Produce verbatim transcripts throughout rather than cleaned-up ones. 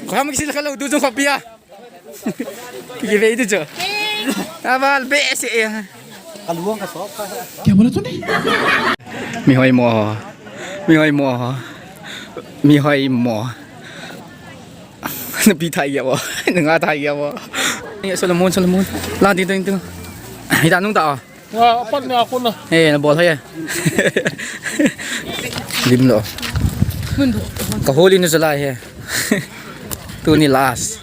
Kham kisil khalou tu jong khapia. Kivei tu chu. Aval be se e. Kaluang ka sop ka. Kya bola tune? Mi hoi mo. Mi hoi mo. Mi hoi mo. Napi thai ya bo. Nanga thai ya bo. Ni Solomon, Solomon. La ding ding ding. Hita nung ta. Nga, apat ni ako na. Eh, nabol ho ya. Lim lo. Kaholi na sala he. Tuni last.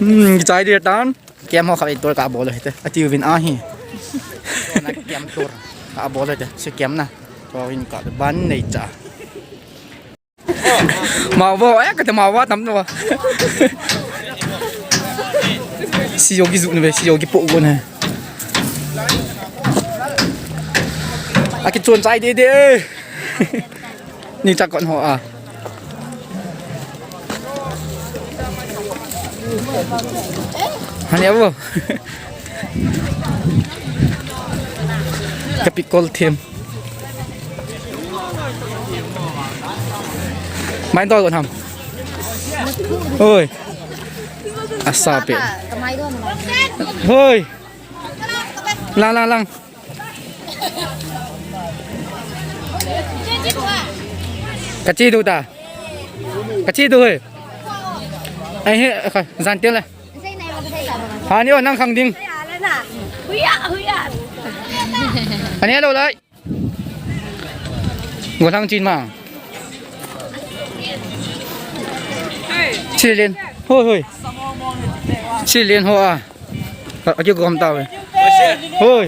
Hmm, kichai dia tan. Kem ho khatvei tor kabol hite. Ati uvin ahi. Kem tor kabol hite. Si kem na. Tor in ka ban nei cha. Mawa, eh, kata mawa tam no. Si yogi zu ne, si yogi po go ne. Aki chon chai de de. Ni cha kon ho a. Hani abo. Kapikol them. Mai dol kon ham. Hoi. Asa pe. Hoi. Lang, lang, lang. Kachi du ta. Kachi du hoi. Ai he, ka, zan te le. Hani o nang khang ding. Hani lo lai. Go thang chin ma. Chilin. Hoi, hoi. Chilin ho a. A, a ki gom ta ve. Hoi.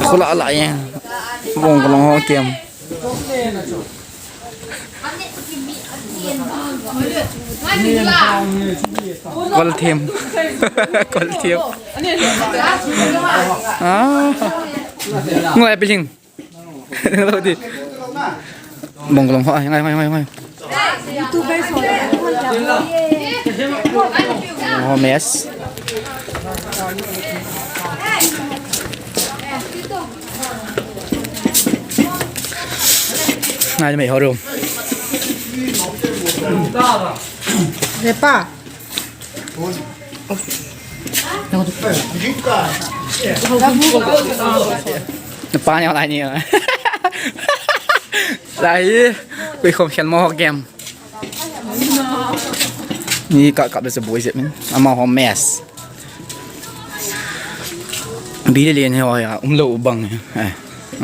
Khula la ye. Bong ko long ho kem. Kol them. Kol them. Ah. Ngoi biling. Lo di. Bong ko long ho, ngai, ngai, ngai, ngai. Oh, mess. Ngai, mei ho room. Lepa. Napa ni lai ni. Lai, kui khom khen mo ho kem. Ni ka ka be se boi se min. Ama ho mess. Bi le len he ho ya, um lo u bang he. Eh,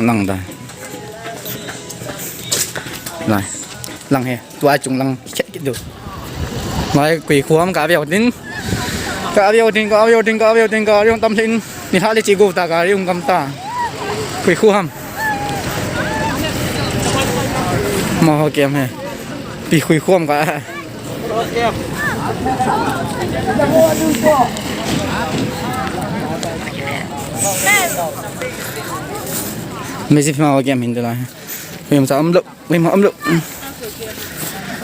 lang da. Lai. Lang he. Tua chung lang khet kit du. Mai kui khuam ka veu tin. Ka veu tin, ka veu tin, ka veu tin, ka veu tam tin. Ni ha le chi gu ta ka ri um kam ta. Kui khuam. Mo ho kem he. Pi kui khuam ka. Mezi pi ma ho kem hin de la. Kui ma sa am lo. Ui, ma um lo.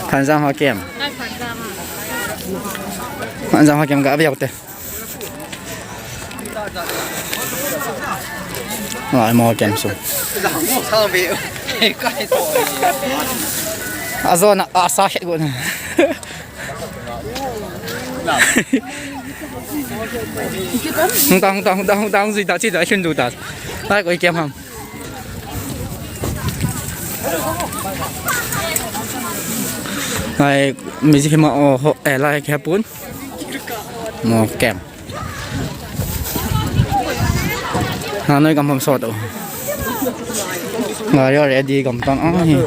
Phanjang ho kem. Phanjang ho kem ka veu te. Ai, mo kem su. Ajo na asa khet go na. Hung ta, hung ta, hung ta, hung ta, hung zui ta, chi ta, chun du ta. Ai, koi kem ham. Ai, music ma o ho, eh, lai khe pun. Mo kem. Na noi kam ham sot o. Nga yo ready kam tan. Ai.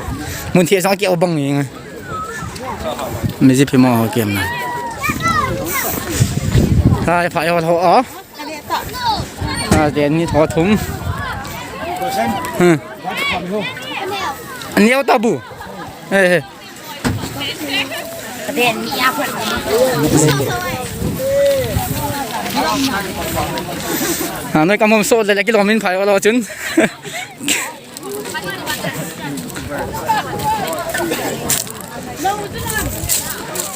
Mun thie sang ki o bang ni. Music ma ho kem na. Ai, pha yo ho o. Ah, den ni tho thum. Hmm. An neo ta bu. Eh, eh. Ah, noi kam hom so le le ki lo min phai lo chun.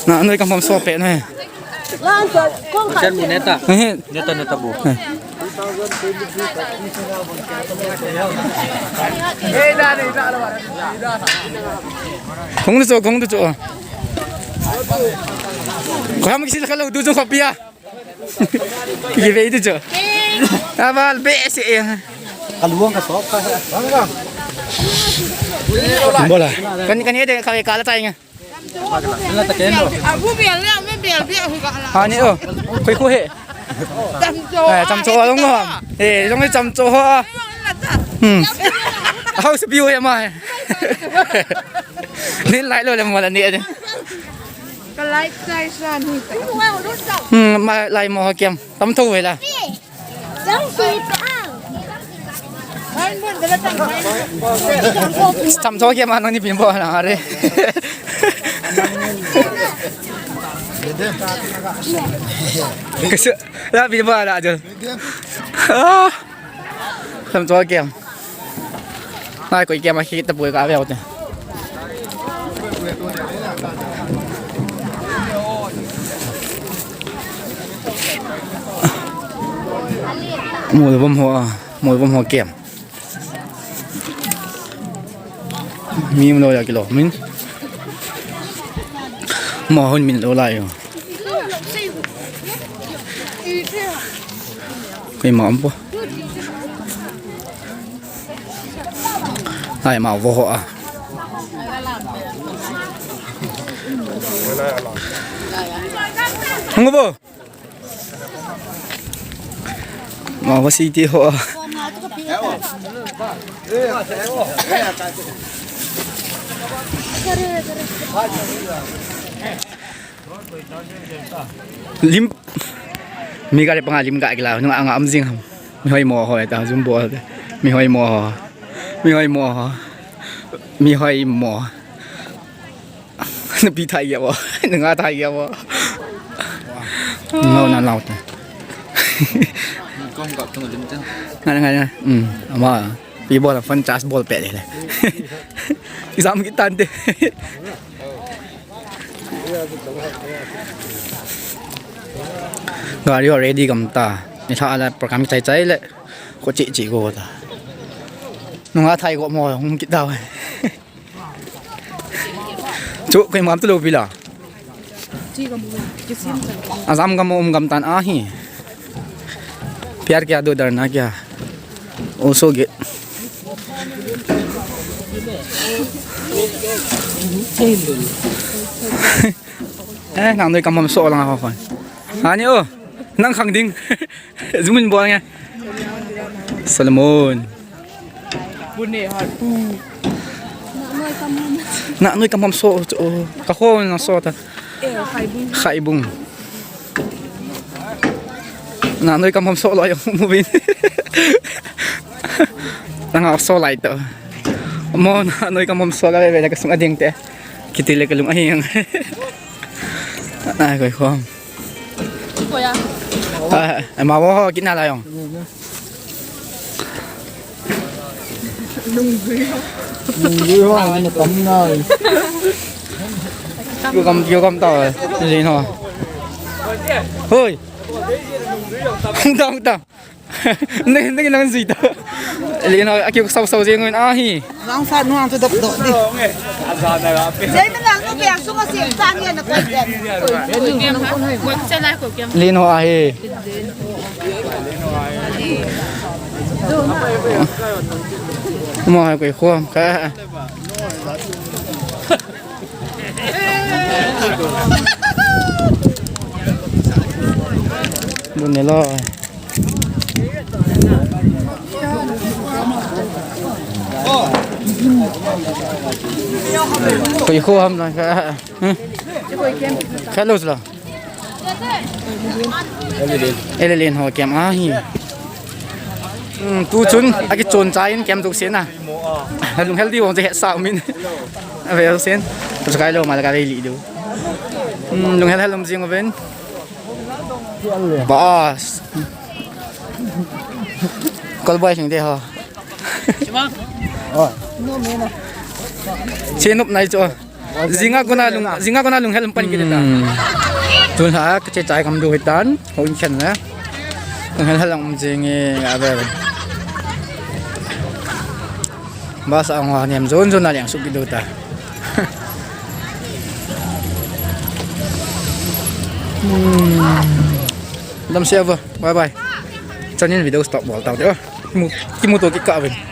Na, noi kam hom so pe noi. Neta, neta bu. Kong tu cho, kong tu cho. Ko ham kisil kalo du cho khapia. Ki ve tu cho. Abal be se. Kaluang ka sok ka. Bola. Kan kan ye de ka ve kala tai nga. Abu bial le, abu bial bial hu ka la. Ani o. Koi ko he. Cham cho. Eh, cham cho long ho. Eh, long cham cho ho. Hmm. Hau se biu ya ma. Ni lai lo le mo la ni. Ka lai sai sa ni. Hmm, ma lai mo ho kiam. Tam tho ve la. Tam tho kiam a nang ni pin bo na re. Kasi la pin bo la jo. Ah. Tam tho kiam. Nai koi kiam a khi ta pui ka ve te. Mol bom ho a, mol bom ho kiam. Mi um lo ya kilo min. Mo hon min lo lai yo. Koi ma um po. Ai, ma vo ho a. Ngo bo. Ma vo si ti ho a. Lim. Mi gari panga lim ga kila, nung anga am jing ham. Mi hoi mo hoi ta, jumbo. Mi hoi mo ho. Mi hoi mo ho. Mi hoi mo. Nupi thai ya bo. Nunga thai ya bo. Ngau na lau ta. Kom kap tung lim ta. Ngai ngai. Hmm. Ama. Pi bol phone charge bol pe le. Exam ki tan te. Gari ho ready gam ta. Ni tha la program chai chai le. Ko chi chi go ta. Nunga thai go mo hung ki ta. Chu koi mam tu lo bila. Azam gam um gam tan ahi. Pyar kya do darna kya. Also get. Eh, nang noi kam ham so lang ho khon. Ani o, nang khang ding. Zumin bo nge. Solomon. Bune ha tu. Na noi kam ham so, o, ka ho na so ta. Eh, khai bung. Khai bung. Na noi kam ham so lo yong mu bin. Nang so lai to. Mo na noi kam ham so la ve ve ka sung ading te. Kiti le ka lung ahi yang. Ai koi khom. Ko ya. Ah, ma wo ho kina la yong. Nung dui ho, nung dui ho, na kam na. Kyo kam, kyo kam ta. Jin ho. Hoi. Hung ta, hung ta. Nang, nang, nang zui ta. Lin ho, aki sau sau jeng ngon ahi. Lang sa nuang tu dok dok di. Jai na lang nu biang sunga si sa ni na ko. Lin ho ahi. Mo hai koi khom ka. Bun ne lo. Koi kho ham na ka. Hmm. Ka lo la. L L N ho kem ahi. Hmm, tu chun, aki chon cha in kem duk se na. Lunghel di wong je he sa min. Ave sen. Pakai lo mal ka ve li du. Hmm, lunghel hel um jing ven. Boss. Call boy sing de ho. Chin up nai cho. Jinga kona lung, jinga kona lunghel um pan kit ta. Hmm. Tun ha ka che chai kam du hitan, hon chen na. Hon hal lang um jing e, nga be. Bus ang wa niam jon jon na liang suk ki du ta. Hmm. Dam sia va. Bye bye. Chanin video stop bol tau de. Kimu, kimu to ki ka vin.